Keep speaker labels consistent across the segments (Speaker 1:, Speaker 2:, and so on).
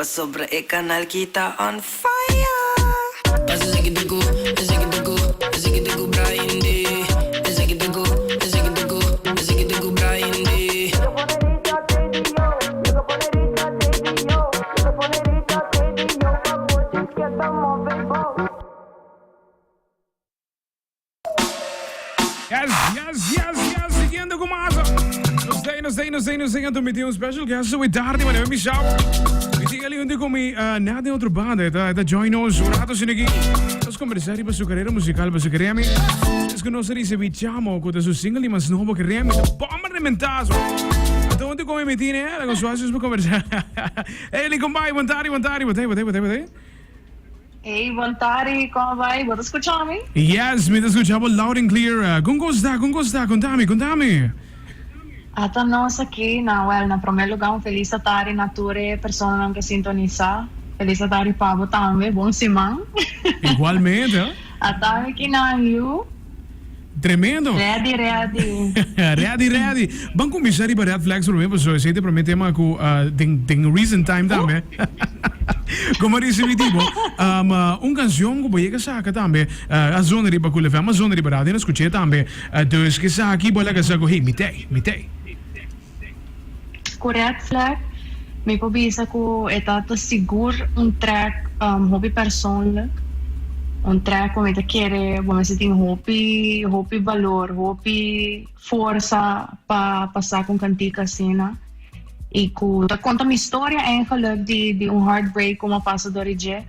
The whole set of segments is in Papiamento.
Speaker 1: Pasobra e kanal ki ta on fire.
Speaker 2: Yes, yes, yes, yes, siguiendo cu mas. Nos dei, nos dei, nos dei, nos dei, anto mi tin un special guest hoy tarde, maar mi saw. Mi tin ali hunto cu mi, uh, net den otro banda, eta, eta join nos un rato sin aquí. Nos conversar riba su carrera musical, pa su carrera mi. Es que nos recibi Chamo, cu ta su single di mas nobo carrera mi, ta bomba reventazo. Anto hunto cu mi mi tin, eh, la con suacios pa conversar. Hey, Eli, con bai, bon tarde, bon tarde, botei, botei, botei, botei.
Speaker 3: Hey, bon tardi, con bai? Bo ta scucha mi?
Speaker 2: Yes, mi ta scucha bo loud and clear. Con cos ta, con cos ta? Contami, contami.
Speaker 3: Ata nos aki na, well, na prome lugar un felis atardi na tur e personanan cu sintonisa. Felis atardi pa bo tambe, bon siman.
Speaker 2: Igualmente.
Speaker 3: Ata mi aki na yu.
Speaker 2: Tremendo.
Speaker 3: Ready, ready.
Speaker 2: Ready, ready. Ban cuminsa riba red flags prome pasobra esey ta e prome tema cu den den recent time tambe. Como a ricibi di bo un cancion cu bo yega saca tambe a zona riba Cool FM, a zona riba radio, nos scuche tambe. Dus esaki bo a laga sa cu hey mi t'ey, mi t'ey.
Speaker 3: Cu red flag mi por bisa cu e ta ta sigur un track hopi persoonlijk, un track cu mi ta kere bo mester tin hopi hopi balor, hopi forsa pa pa saca un cantica asina y cu ta conta mi storia eigenlijk di di un heartbreak cu mi a pasa door di dje,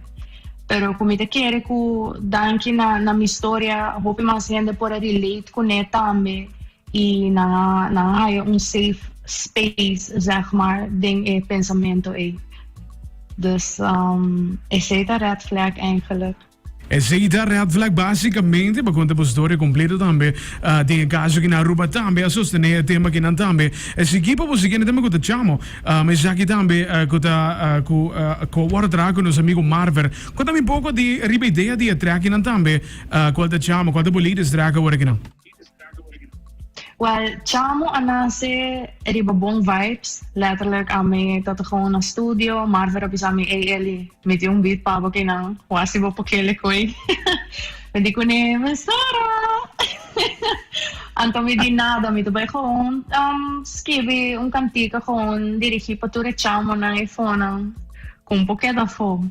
Speaker 3: pero cu mi ta kere cu danki na na mi storia hopi mas hende por a relate cune tambe. Y nan a nan a haya un safe space zeg maar den e pensamento ey. Dus esey ta red flag eigenlijk.
Speaker 2: Esey ta red flag basicamente pa conta bo storia completo tambe den e caso ki na Aruba tambe a sostene e tema kinan tambe. E sigui pa bo siguiente tema cu ta Chamo esaki tambe cu ta cu cu a worde traha cu nos amigo Marver. Conta mi un poco di riba idea di e track kinan tambe cual ta Chamo cual ta bo latest track awor akinan.
Speaker 3: Wel, Chamo a nace riba bon vibes. Letterlijk ami ta ta gewoon na studio, Marver a bisa mi, Ey Elly, mi tin un beat pa bo kinan, wasi bo por kele koe. Mi di cune, Mesora! Anto mi di nada, mi ta bay gewoon skibi un cantica gewoon dirigi pa tur e chamonan y fonan cu un por keda afo.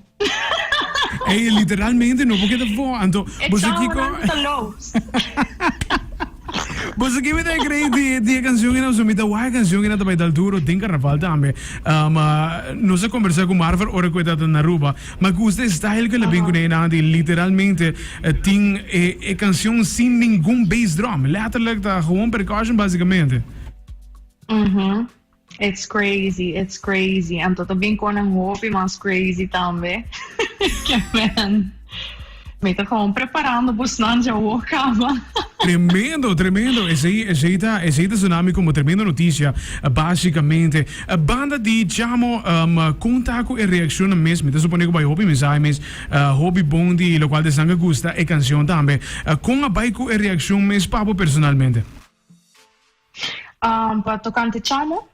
Speaker 2: Ey, literalmente no por keda afo. Anto,
Speaker 3: E
Speaker 2: boso
Speaker 3: chamo
Speaker 2: kiko
Speaker 3: nan ta los.
Speaker 2: Boso ki mi ta cree di di e cancion ena so mi ta wak e cancion ena ta bay dal duro den carnaval tambe. Um, nos a conversa cu Marver ora cu e tata na Aruba. Ma gusta e style cu el a bin cune ena di literalmente tin e e cancion sin ningun bass drum. Letterlijk ta gewoon percussion basicamente.
Speaker 3: Mhm. It's crazy, it's crazy. Anto ta bin konan hopi mas crazy tambe. Ke men. Mi ta gewoon preparando bosnan dja awor kaba.
Speaker 2: Tremendo, tremendo. Esei, esei ta, esei ta sona mi como tremendo noticia, basicamente. Banda di Chamo, um, con ta cu e reaccionnan mes? Mi ta supone cu bai hopi mensahe mes, hopi bon di locual esnan cu gusta e cancion tambe. Con a bai cu e reaccion mes pa bo personalmente?
Speaker 3: Um, pa tocante Chamo?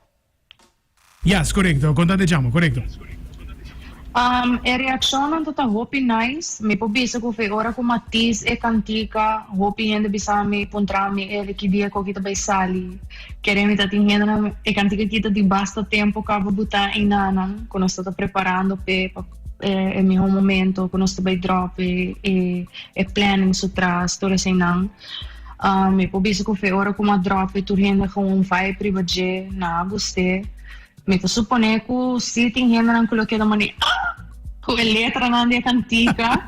Speaker 2: Yes, correcto. Contante Chamo, correcto.
Speaker 3: Um, e reaccionnan ta ta hopi nice. Mi por bisa cu fe ora cu Matisse e cantica, hopi hende bisa mi, puntra mi, Eli, ki dia cu aki ta bay sali? Kere mi ta tin hendenan, e cantica aki ta di basta tempo caba buta einanan, cu nos ta ta preparando p'e, pa e, e miho momento, cu nos ta bay drop e, e, e planning su tras, tur eseinan. Mi por bisa ku fe ora ku m'a drop e tur hende gewoon vibe riba dje, nan a gust'é. Mi ta suponé ku si tin hendenan ku lo keda mane ah! Ku e letranan di e kantika.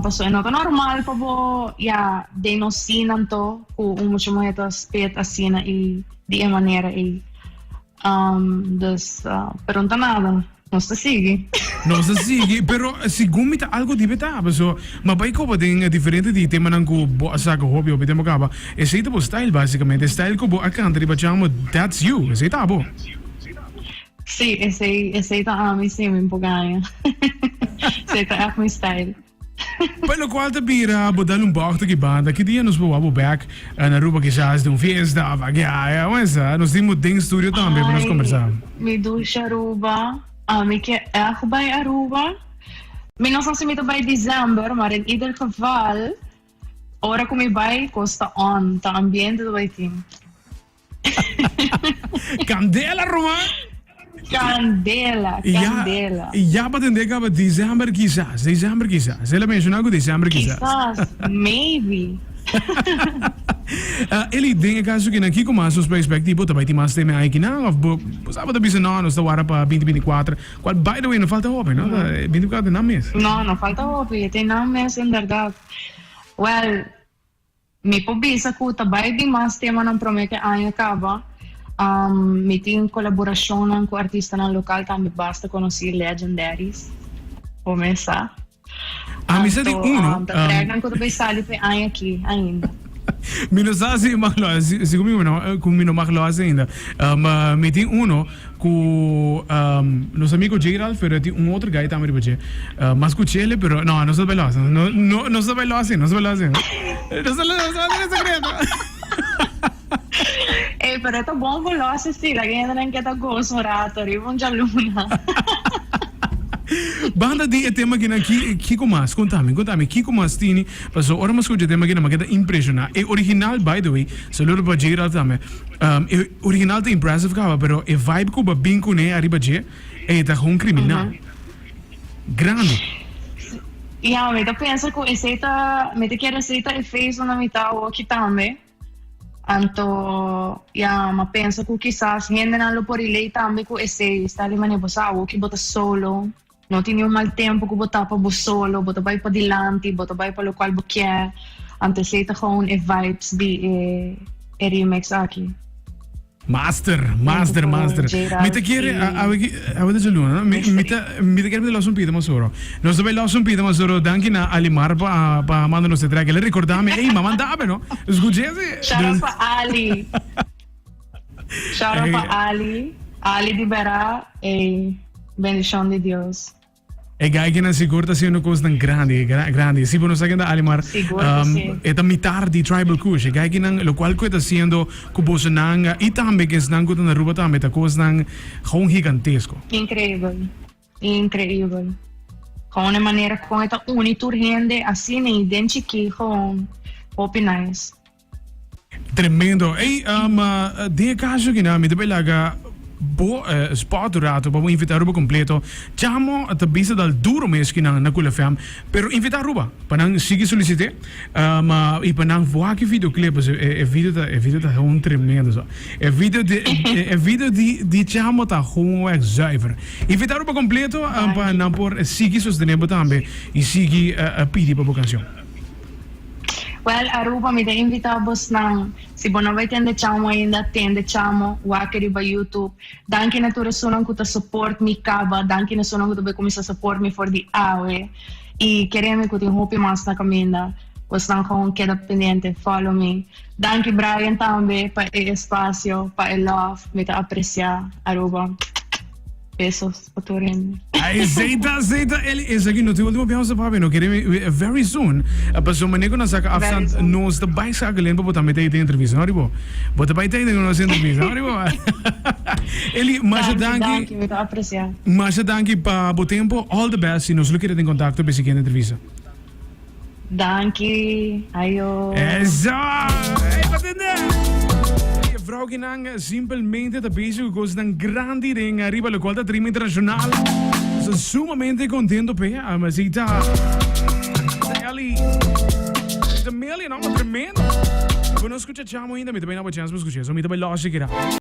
Speaker 3: Pasobra e no ta normal pa bo ya den nos scene anto ku un mucha muhé ta spit asina i di e manera ei. Dus, pero no ta nada. Nos ta sigui.
Speaker 2: Nos ta sigui, pero segun mi ta algo di beta, paso ma bai koba den diferente di temanan ku bo a saka hopi hopi tempo kaba, esei ta bo style basicamente, e style ku bo a kanta riba chamo, that's you, esei ta abo.
Speaker 3: Sí, esei, esei ta ami, sí, mi por gaña. Esei ta ègt mi style.
Speaker 2: Pa locual ta bira bo dal un bocht aki banda, ki dia nos por wak bo bek na Aruba kisas den un fiesta of aki aya, wens nos tin bo den studio tambe pa nos
Speaker 3: Ay,
Speaker 2: combersa.
Speaker 3: mi dushi Aruba. Ami ke ègt bai Aruba. Mi no sa si mi ta bai december, maar in ieder geval, ora ku mi bai, kos ta on, ta ambiente ta bai tin.
Speaker 2: Candela, ruman!
Speaker 3: Candela, candela.
Speaker 2: Ya, ya pa tende caba december kisas, december kisas. El a menciona cu december kisas.
Speaker 3: Kisas, maybe.
Speaker 2: Eli, den e caso kinan, kico mas nos por expect di bo? Ta bay tin mas tema aikinan of bo bo sa bo ta bisa no, nos ta wara pa binti binti kuater, cual by the way no falta hopi, no? Binti kuater nan mes.
Speaker 3: No, no falta hopi, e tin nan mes inderdaad. Well, Mi por bisa ku ta bai bin mas temanan promé ku e aña kaba. Mi tin kolaborashonnan ku artistanan lokal tambe basta konosí, legendaries, bo mes sa.
Speaker 2: Ami sa di uno.
Speaker 3: Anto, ta tracknan ku ta bai sali pa e aña aki ainda.
Speaker 2: Mi no sa si mag los, si ku mi no, ku mi no mag los ainda. Mi tin uno Cu nos amigo J-Ralph pero tin un otro guy tambe riba dje. Mas cu Chele pero no, nos ta bay los. No, no, nos ta bay los si, nos ta bay los si. Nos ta nos ta bay secreto.
Speaker 3: Ey, pero e ta bon pa los si, laga hendenan ke ta goza un rato riba un djaluna.
Speaker 2: Banda di e tema kinan, ki, kiko mas? Contami, contami, kiko mas tini? Paso ora mi a scucha e tema kinan, mi a keda impresiona. E original, by the way, saludo pa J-Ralph tambe. E original ta impressive caba pero e vibe cu bo a bin cune ariba dje ey ta gewoon criminal. Grandi.
Speaker 3: Ya, mi ta pensa cu esey ta, mi ta kere esey ta e face unda mi ta awoki tambe. Anto, ya, mi a pensa cu kisas hendenan lo por relate tambe cu esey. Sta di manera bo sa awoki bo ta solo. No tin niun mal tempu ku bo ta pa bo solo, bo ta bai padilanti, bo ta bai pa lokual bo kier. Anto esei ta gewoon e vibes di e e remix aki.
Speaker 2: Master, master, master. Mi ta kere, awe ki, awe ta djaluna, no? Mi, mi ta, mi ta kere mi ta los un pida masoro. Nos ta bai los un pida masoro. Danki na Alimar pa, pa manda nos e track. El a recorda mi, ey, m'a manda awe, no? Scuché si.
Speaker 3: Shout out pa Ali. Shout out pa Ali, Ali di Berá, ey bendicion di Dios.
Speaker 2: E guy kinan sigur ta haciendo cosnan grandi, grandi. Si bo no sa ken ta Alimar,
Speaker 3: Sigur cu si.
Speaker 2: e ta mitar di Tribal Kush. E guy kinan, locual cu e ta haciendo cu bosonan y tambe cu esnan cu ta na Aruba tambe ta cosnan gewoon gigantesco.
Speaker 3: Increibel, increibel. Gewoon e manera con e ta uni tur hende asina y den chiki gewoon hopi nice.
Speaker 2: Tremendo. Ey, um, den e caso aki nan, mi ta bay laga bo spot un rato pa bo invita Aruba completo. Chamo ta bisa dal duro mes ki nan na Cool FM, pero invita Aruba pa nan sigui solicite, um, y pa nan wak e videoclip, pasobra e, e video ta, e video ta gewoon tremendo so. E video di, e video di, di Chamo ta gewoon echt zuiver. Invita Aruba completo, um, pa nan por sigui sostene bo tambe y sigui pidi pa bo cancion.
Speaker 3: Well Aruba mi ta invita bosnan si bo no bai tende chamo ainda tende chamo wak riba YouTube danki na tur esunnan ku ta support mi kaba danki na esunnan ku ta bai kuminsa support mi for di awe i kere mi ku tin hopi mas na kaminda bosnan gewoon keda pendiente follow mi danki Brian tambe pa e espacio pa e love mi ta aprecia Aruba besos. Pa tur hende.
Speaker 2: Ay, Zeta, Zeta, Eli, esaki no ta e ultimo biaha nos ta papia, no kere mi, very soon, pasobra manera ku nos saka afstand, nos ta bai saka pa bo tambe ta ei den entrevista, no ribo? Bo ta bai ta ei den nos entrevista, no ribo? Eli, masha
Speaker 3: Danki, danki, mi ta aprecia.
Speaker 2: Masha danki pa bo tempo, all the best, y nos lo keda den contacto pa e siguiente entrevista.
Speaker 3: Danki, ayo.
Speaker 2: Eso! Ey, pa tende! E vrouwkinan simpelmente ta bezig cu cosnan grandi den ariba locual ta trima internacional. Nos ta sumamente contento p'e. Así ta Ellie. Ta Millie, no? Tremendo. Bo no scucha Chamo ainda, mi ta bay na bo chance pa scucha. So mi ta bay los shikira.